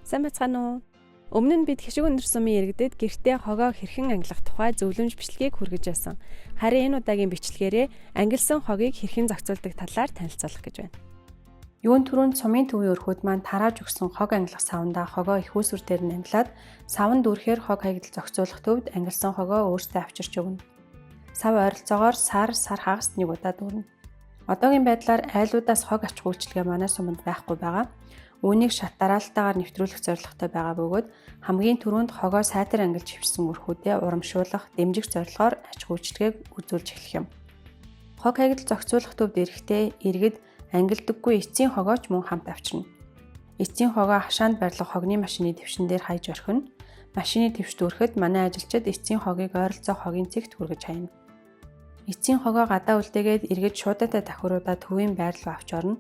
Сайн байцгаана уу? Өмнө нь бид хишиг өндөр сумын иргэдэд гэртээ хогоо хэрхэн ангилах тухай зөвлөмж бичлэгийг хүргэж байсан. Харин энэ удаагийн бичлэгээрээ ангилсан хогийг хэрхэн зохицуулдаг талаар танилцуулах гэж байна. Юун түрүүнд сумын төвийн өрхүүд маань тарааж өгсөн хог ангилах савндаа хогоо их усүр дээр нь ангилаад савн дүүрхээр хог хаягдал зохицуулах төвд ангилсан хогоо өөртөө авчирч өгнө. Сав ойролцоогоор сар сар хагаст нэг удаа дүүрнэ. Одоогийн байдлаар айлуудаас хог ачих үйлчилгээ манай суманд байхгүй байгаа. Үүнийг шат дараалтайгаар нэвтрүүлэх зорилготой байгаа бөгөөд хамгийн түрүүнд хогоо сайтар ангилж хөвчсөн өрхүүдээ урамшуулах, дэмжих зорилгоор аж ахуй үйлчилгээг үзүүлж эхлэх юм. Хог хаягдал зохицуулах төвд эрэхтэй иргэд ангилдаггүй эцсийн хогооч мөн хамт авчирна. Эцсийн хогоо хашаанд барилга хогны машины твшин дээр хайж орхино. Машины твш дүүрэхэд манай ажилчид эцсийн хогийг ойролцоо хогийн цэгт хүргэж хайна. Эцсийн хогоо гадаа үлдээгээд эргэж шуудаатай тахиуруудаа төвийн байр руу авч орно.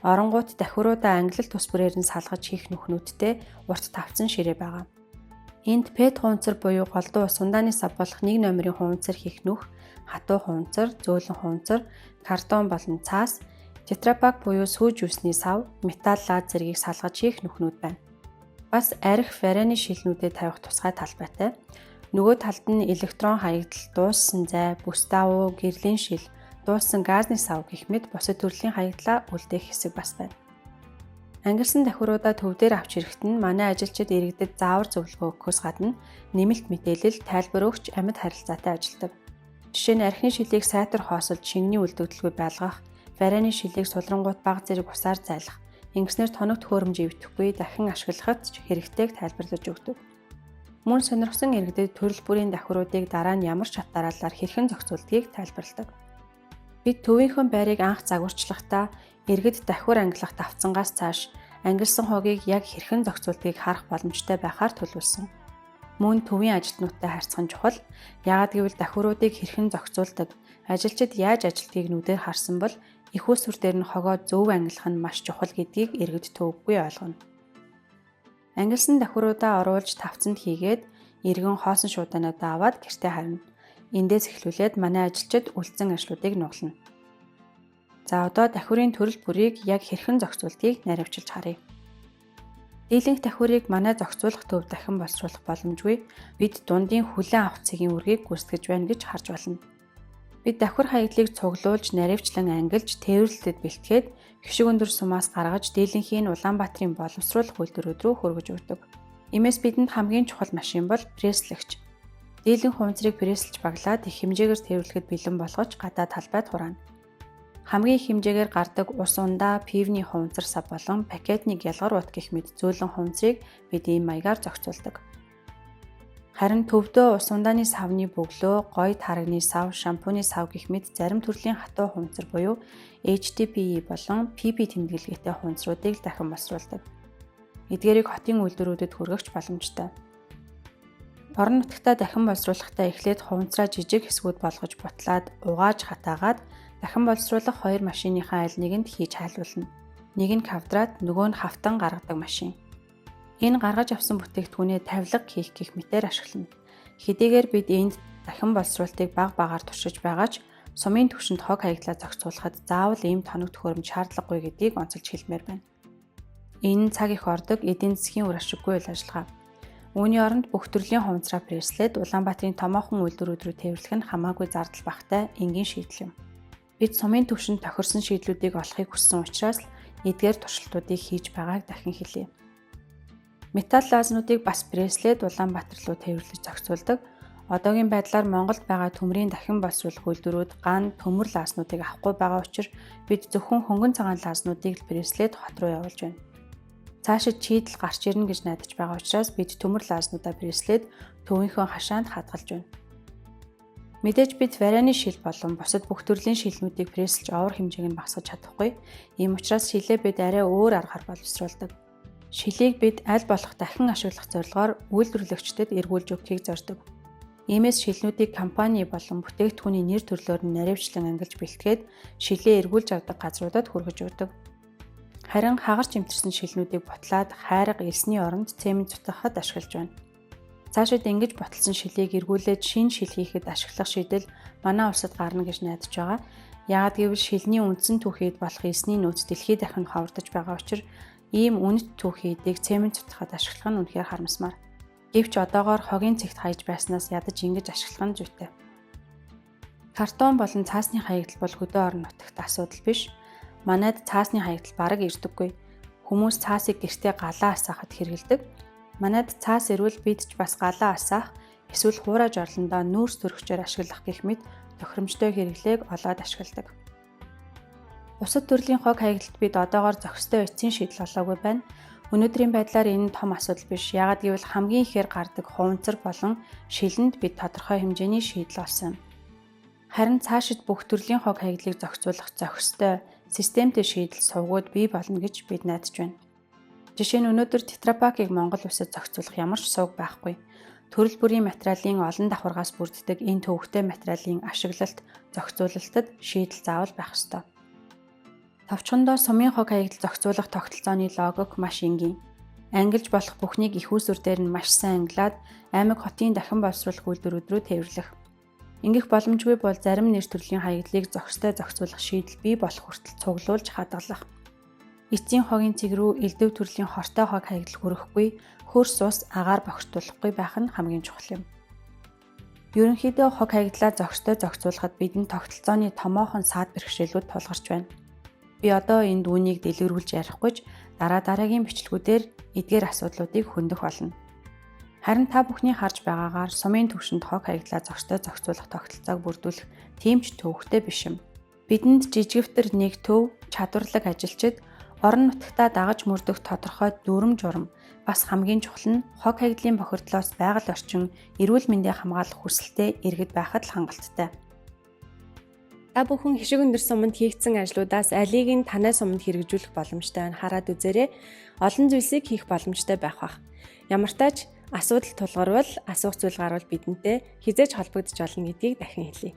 Оронгууд тахиуруудаа ангилал тус бүрээр нь салгаж хийх нүхнүүдтэй урт тавцсан ширээ байгаа. Энд пэт хуунцар буюу голдуу ус ундааны сав болох нэг номерын хуунцар хийх нүх, хатуу хуунцар, зөөлөн хуунцар, картон болон цаас, тетрапак буюу сүүж үсний сав, металл лаз зэргийг салгаж хийх нүхнүүд байна. Бас арх вараны шилнүүдэд тавих тусгай талбайтай. Нөгөө талд нь электрон хаягдал, дууссан зай, бүс даавуу, гэрлийн шил, дууссан газны сав гэх мэт бусад төрлийн хаягдлаа үлдээх хэсэг бас байна. Ангилсан тахиуруудаа төв дээр авч ирэхэд нь манай ажилчид иргэдэд заавар зөвлөгөө өгөхөөс гадна нэмэлт мэдээлэл, тайлбар өгч амьд харилцаатай ажилладаг. Жишээ нь архины шилийг сайтар хоосолж шингэний үлдэгдэлгүй байлгах, вараны шилийг сулрангуут бага зэрэг усаар зайлах, ингэснээр тоног төхөөрөмж эвдэхгүй дахин ашиглахад ч хэрэгтэйг тайлбарлаж өгдөг. Мөн сонирхсан иргэдэд төрөл бүрийн давхруудыг дараа нь ямар шат дараалалаар хэрхэн зохицуулдгийг тайлбарладаг. Бид төвийнхөө байрыг анх загварчлахдаа иргэд давхар ангилах давцангаас цааш ангилсан хогийг яг хэрхэн зохицуулдгийг харах боломжтой байхаар төлөвлөсөн. Мөн төвийн ажилтнуудтай харьцах нь чухал. Яагаад гэвэл давхруудыг хэрхэн зохицуулдаг, ажилчид яаж ажилтгийг нүдээр харсан бол их усүр дээр нь хогоо зөв ангилах нь маш чухал гэдгийг иргэд төвөггүй ойлгоно. Ангилсан давхруудаа оруулж тавцанд хийгээд эргэн хоосон шуудаануудаа аваад гэртээ харна. Эндээс эхлүүлээд манай ажилчид үлдсэн ажлуудыг нуглана. За одоо давхрын төрөл бүрийг яг хэрхэн зохицуулдгийг наривчилж харъя. Дийлэнх давхрыг манай зохицуулах төв дахин боловсруулах боломжгүй. Бид дундын хүлээн авах цэгийн үүргийг гүйцэтгэж байна гэж харж байна. Бид давхар хаягдлыг цуглуулж, наривчлан ангилж, тээвэрлэлтэд бэлтгээд хишиг өндөр сумаас гаргаж дийлэнхийн Улаанбаатарын боловсруулах үйлдвэрүүд рүү хөргөж өгдөг. Иймээс бидэнд хамгийн чухал машин бол пресслэгч. Дийлэнх хуунцрыг пресслж баглаад их хэмжээгээр тээвэрлэхэд бэлэн болгож гадаа талбайд хураана. Хамгийн их хэмжээгээр гардаг ус ундаа, пивний хуунцар сав болон пакетны гялгар ут гэх мэт зөөлөн хуунцрыг бид ийм маягаар зохицуулдаг. Харин төвдөө ус ундааны савны бөглөө, гой тарагны сав, шампуны сав гэх мэт зарим төрлийн хатуу хуунцар буюу HDPE болон PP тэмдэглэгээтэй хуунцруудыг дахин боловсруулдаг. Эдгээрийг хотын үйлдвэрүүдэд хүргэх боломжтой. Орон нутагтаа дахин боловсруулахдаа эхлээд хуунцраа жижиг хэсгүүд болгож бутлаад, угааж хатаагаад дахин боловсруулах хоёр машиныхаа аль нэгэнд хийж хайлуулна. Нэг нь квадрат, нөгөө нь хавтан гаргадаг машин. Энэ гаргаж авсан бүтээгдэхүүнээ тавилга хийх гэх мэтээр ашиглана. Хэдийгээр бид энд дахин боловсруулалтыг бага багаар туршиж байгаа ч сумын түвшинд хог хаягдлаа зохицуулахад заавал ийм тоног төхөөрөмж шаардлагагүй гэдгийг онцолж хэлмээр байна. Энэ нь цаг их ордог, эдийн засгийн үр ашиггүй үйл ажиллагаа. Үүний оронд бүх төрлийн хуванцраа пресслээд Улаанбаатарын томоохон үйлдвэрүүд рүү тээвэрлэх нь хамаагүй зардал багатай энгийн шийдэл юм. Бид сумын түвшинд тохирсон шийдлүүдийг олохыг хүссэн учраас л эдгээр туршилтуудыг хийж байгааг дахин хэлье. Металл лазнуудыг бас пресслээд Улаанбаатар руу тээвэрлэж зохицуулдаг. Одоогийн байдлаар Монголд байгаа төмрийн дахин боловсруулах үйлдвэрүүд ган, төмөр лаазнуудыг авахгүй байгаа учраас бид зөвхөн хөнгөн цагаан лаазнуудыг л пресслээд хот руу явуулж байна. Цаашид чийдэл гарч ирнэ гэж найдаж байгаа учраас бид төмөр лаазнуудаа пресслээд төвийнхөө хашаанд хадгалж байна. Мэдээж бид вараны шил болон бусад бүх төрлийн шилнүүдийг пресслж овор хэмжээг нь багасгаж чадахгүй. Ийм учраас шилээ бид арай өөр аргаар боловсруулдаг. Шилийг бид аль болох дахин ашиглах зорилгоор үйлдвэрлэгчдэд эргүүлж өгөхийг зорьдог. Иймээс шилнүүдийг компани болон бүтээгдэхүүний нэр төрлөөр нь наривчлан ангилж бэлтгээд шилээ эргүүлж авдаг газруудад хүргэж өгдөг. Харин хагарч эмтэрсэн шилнүүдийг бутлаад хайрга элсний оронд цемент зутгахад ашиглаж байна. Цаашид ингэж боталсан шилийг эргүүлээд шинэ шил хийхэд ашиглах шийдэл манай улсад гарна гэж найдаж байгаа. Яагаад гэвэл шилний үндсэн түүхийд болох элсний нөөц дэлхий дахинд ховордож байгаа учир Ийм үнэт түүхий эдийг цемент цутгахад ашиглах нь үнэхээр харамсмаар. Гэвч одоогоор хогийн цэгт хаяж байснаас ядаж ингэж ашиглах нь зүйтэй. Картон болон цаасны хаягдал бол хөдөө орон нутагт асуудал биш. Манайд цаасны хаягдал бараг ирдэггүй. Хүмүүс цаасыг гэртээ галаа асаахад хэрэглэдэг. Манайд цаас ирвэл бид ч бас галаа асаах эсвэл хуурай жорлондоо нүүрс төрөгчөөр ашиглах гэх мэт тохиромжтой хэрэглээг олоод ашигладаг. Бусад төрлийн хог хаягдалд бид одоогоор зохистой эцсийн шийдэл олоогүй байна. Өнөөдрийн байдлаар энэ нь том асуудал биш. Яагаад гэвэл хамгийн ихээр гардаг хуванцар болон шилэнд бид тодорхой хэмжээний шийдэл олсон юм. Харин цаашид бүх төрлийн хог хаягдлыг зохицуулах зохистой системтэй шийдэл сувгууд бий болно гэж бид найдаж байна. Жишээ нь өнөөдөр тетрапакийг Монгол улсад зохицуулах ямар ч сувг байхгүй. Төрөл бүрийн материалын олон давхаргаас бүрддэг энэ төвөгтэй материалын ашиглалт, зохицуулалтад шийдэл заавал байх ёстой. Товчхондоо сумын хог хаягдал зохицуулах тогтолцооны логик маш энгийн. Ангилж болох бүхнийг их усүр дээр нь маш сайн ангилаад аймаг хотын дахин боловсруулах үйлдвэрүүд рүү тээвэрлэх. Ингэх боломжгүй бол зарим нэр төрлийн хаягдлыг зохистой зохицуулах шийдэл бий болох хүртэл цуглуулж хадгалах. Эцсийн хогийн цэг рүү элдэв төрлийн хортой хог хаягдал хүрэхгүй, хөрс ус агаар бохирдуулахгүй байх нь хамгийн чухал юм. Ерөнхийдөө хог хаягдлаа зохистой зохицуулахад бидэнд тогтолцооны томоохон саад бэрхшээлүүд тулгарч байна. Би одоо энд үүнийг дэлгэрүүлж ярихгүй ч дараа дараагийн бичлэгүүдээр эдгээр асуудлуудыг хөндөх болно. Харин та бүхний харж байгаагаар сумын түвшинд хог хаягдлаа зохистой зохицуулах тогтолцоог бүрдүүлэх тийм ч төвөгтэй биш юм. Бидэнд жижигвтер нэг төв, чадварлаг ажилчид, орон нутагтаа дагаж мөрдөх тодорхой дүрэм журам, бас хамгийн чухал нь хог хаягдлын бохирдлоос байгаль орчин, эрүүл мэндийг хамгаалах хүсэлтэй иргэд байхад л хангалттай. Та бүхэн хишиг өндөр суманд хийгдсэн ажлуудаас алийг нь танай суманд хэрэгжүүлэх боломжтой байна хараад үзээрэй. Олон зүйлсийг хийх боломжтой байх бах. Ямартай ч асуудал тулгарвал, асуух зүйл гарвал бидэнтэй хэзээ ч холбогдож болно гэдгийг дахин хэлье.